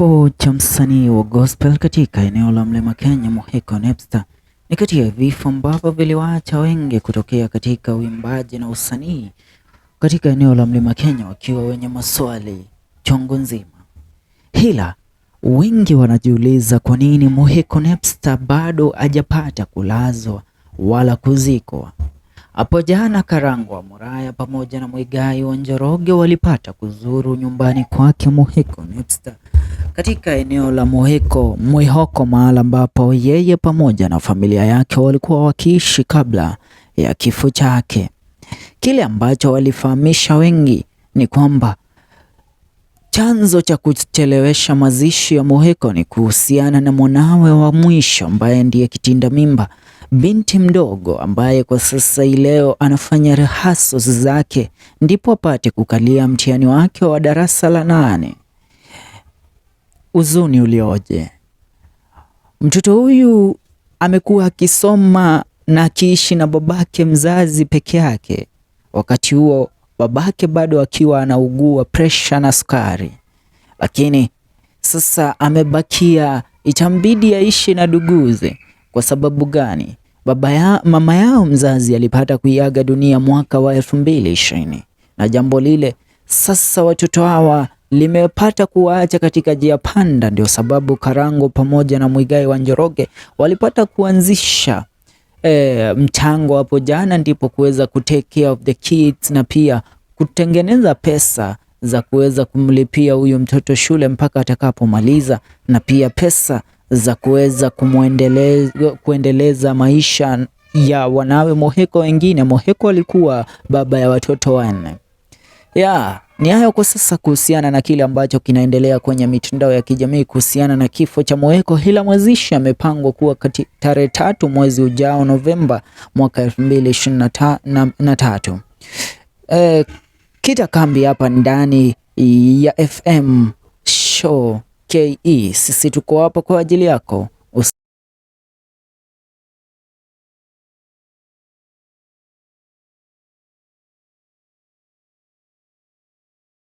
Kifo cha msanii wa gospel katika eneo la Mlima Kenya, Muhiko Napster, ni kati ya vifo ambavyo viliwaacha wengi kutokea katika uimbaji na usanii katika eneo la Mlima Kenya wakiwa wenye maswali chungu nzima. Hila wengi wanajiuliza kwa nini Muhiko Napster bado hajapata kulazwa wala kuzikwa. Hapo jana Karangwa wa Muraya pamoja na Muigai wa Njoroge walipata kuzuru nyumbani kwake Muhiko Napster katika eneo la Muhiko Mwihoko, mahala ambapo yeye pamoja na familia yake walikuwa wakiishi kabla ya kifo chake. Kile ambacho walifahamisha wengi ni kwamba chanzo cha kuchelewesha mazishi ya Muhiko ni kuhusiana na mwanawe wa mwisho ambaye ndiye kitinda mimba, binti mdogo ambaye kwa sasa ileo anafanya rehearsals zake ndipo apate kukalia mtihani wake wa darasa la 8. Huzuni ulioje! Mtoto huyu amekuwa akisoma na akiishi na babake mzazi peke yake, wakati huo babake bado akiwa anaugua presha na sukari, lakini sasa amebakia, itambidi aishi na duguze. Kwa sababu gani? Mama yao mzazi alipata kuiaga dunia mwaka wa 2020, na jambo lile sasa watoto hawa limepata kuwaacha katika njia panda. Ndio sababu Karango pamoja na Muigai wa Njoroge walipata kuanzisha mchango hapo jana, ndipo kuweza ku take care of the kids na pia kutengeneza pesa za kuweza kumlipia huyu mtoto shule mpaka atakapomaliza, na pia pesa za kuweza kuendeleza maisha ya wanawe Muhiko wengine. Muhiko alikuwa baba ya watoto 4. Ni hayo kwa sasa kuhusiana na kile ambacho kinaendelea kwenye mitandao ya kijamii kuhusiana na kifo cha Muhiko. Hila mazishi yamepangwa kuwa kati tarehe 3 mwezi ujao Novemba mwaka 2023. Kita kambi hapa ndani ya FM Show KE. Sisi tuko hapa kwa ajili yako.